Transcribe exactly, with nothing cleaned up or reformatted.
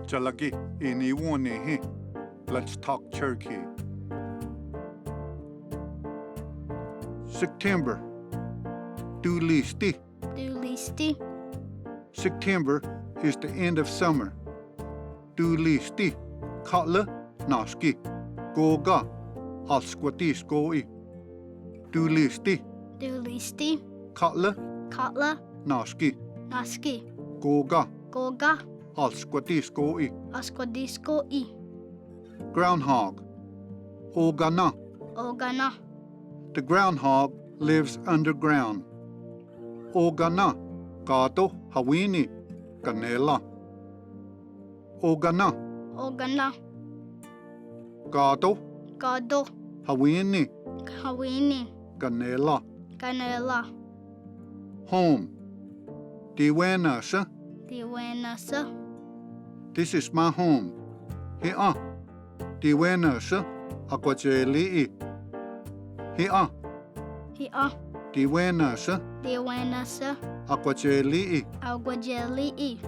Chalaki, ini woni hi. Let's talk Cherokee. September. Tulisti. Tulisti. September is the end of summer. Tulisti, khala, naski. Koka, alskwatis koi. Tulisti. Tulisti. Khala. Khala. Naski. Naski. Koka. Koka. Alskwatis koi. Alskwatis koi. Groundhog. Ogana. Ogana. The groundhog lives underground. Ogana, kato, hawini, kanela. Ogana. Ogana. Kato. Kato. Hawini. Hawini. Kanela. Kanela. Home. Tiwenasa. Tiwenasa. This is my home. Hia. Tiwenasa. Akwacheli'i. Hia. Hia. Tiwenasa. Tiwenasa. Akwacheli'i. Akwacheli'i.